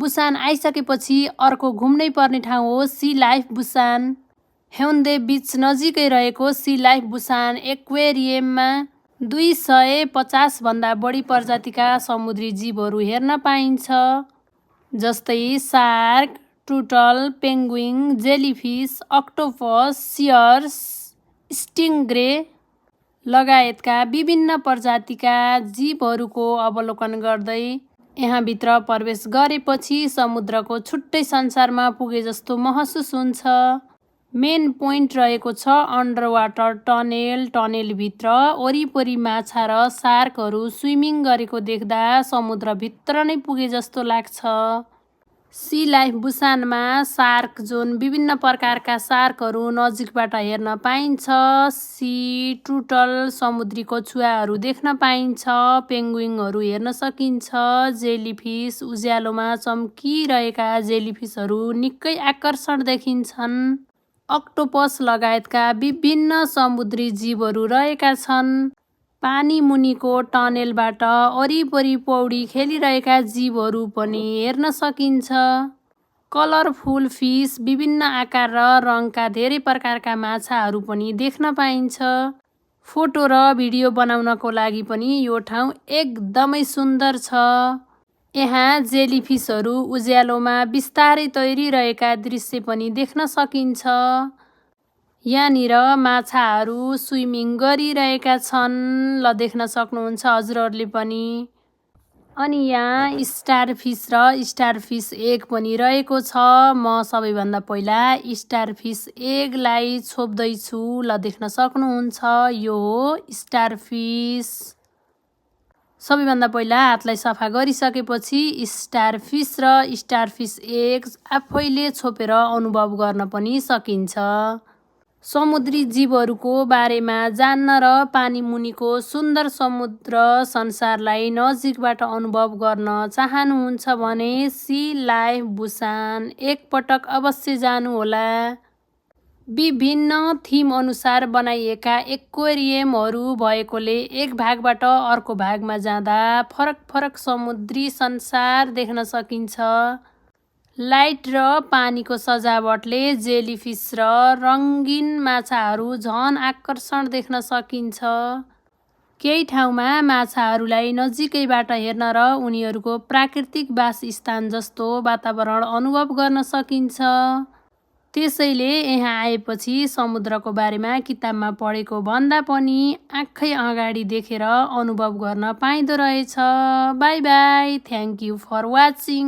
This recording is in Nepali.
बुसान आइसकेपछि अर्को घुम्नै पर्ने ठाउँ हो सी लाइफ बुसान। हेउन्डे बीच नजिकै रहेको सी लाइफ बुसान एक्वेरियममा 250 भन्दा बढी प्रजातिका समुद्री जीवहरू हेर्न पाइन्छ, जस्तै सार्क, टुटल, पेङ्गुइन, जेलीफिस, अक्टोपस, सियर्स, स्टिङग्रे लगायतका विभिन्न प्रजातिका जीवहरूको अवलोकन गर्दै यहाँभित्र प्रवेश गरेपछि समुद्रको छुट्टै संसारमा पुगे जस्तो महसुस हुन्छ। मेन पोइन्ट रहेको छ अन्डर वाटर टनेल। टनेलभित्र वरिपरि माछा र सार्कहरू स्विमिङ गरेको देख्दा समुद्रभित्र नै पुगे जस्तो लाग्छ। सी लाइफ बुसानमा सार्क जोन विभिन्न प्रकारका सार्कहरू नजिकबाट हेर्न पाइन्छ। सी टुटल समुद्री कछुवाहरू देख्न पाइन्छ। पेङ्गुइनहरू हेर्न सकिन्छ। जेलीफिस उज्यालोमा चम्किरहेका जेलीफिसहरू निकै आकर्षण देखिन्छन्। अक्टोपस लगायतका विभिन्न समुद्री जीवहरू रहेका छन्। पानी मुनिको टनेलबाट वरिपरि पौडी खेलिरहेका जीवहरू पनि हेर्न सकिन्छ। कलरफुल फिस विभिन्न आकार र रङका धेरै प्रकारका माछाहरू पनि देख्न पाइन्छ। फोटो र भिडियो बनाउनको लागि पनि यो ठाउँ एकदमै सुन्दर छ। यहाँ जेलीफिसहरू उज्यालोमा बिस्तारै तैरिरहेका दृश्य पनि देख्न सकिन्छ। यहाँनिर माछाहरू स्विमिङ गरिरहेका छन्, ल देख्न सक्नुहुन्छ हजुरहरूले पनि। अनि यहाँ स्टारफिस र स्टारफिस एग पनि रहेको छ। म सबैभन्दा पहिला स्टारफिस एगलाई छोप्दैछु, ल देख्न सक्नुहुन्छ यो हो स्टारफिस। सबैभन्दा पहिला हातलाई सफा गरिसकेपछि स्टारफिस र स्टारफिस एग आफैले छोपेर अनुभव गर्न पनि सकिन्छ। समुद्री जीवहरूको बारेमा जान्न र पानी मुनिको सुन्दर समुद्र संसारलाई नजिकबाट अनुभव गर्न चाहनुहुन्छ भने सी लाइफ बुसान एकपटक अवश्य जानुहोला। विभिन्न थिम अनुसार बनाइएका एक्वेरियमहरू भएकोले एक भागबाट अर्को भागमा जाँदा फरक फरक समुद्री संसार देख्न सकिन्छ। लाइट र पानीको सजावटले जेलीफिस र रङ्गीन माछाहरू झन आकर्षण देख्न सकिन्छ। केही ठाउँमा माछाहरूलाई नजिकैबाट हेर्न र उनीहरूको प्राकृतिक वासस्थान जस्तो वातावरण अनुभव गर्न सकिन्छ। त्यसैले यहाँ आएपछि समुद्रको बारेमा किताबमा पढेको भन्दा पनि आँखै अगाडि देखेर अनुभव गर्न पाइँदो रहेछ। Bye bye, thank you for watching.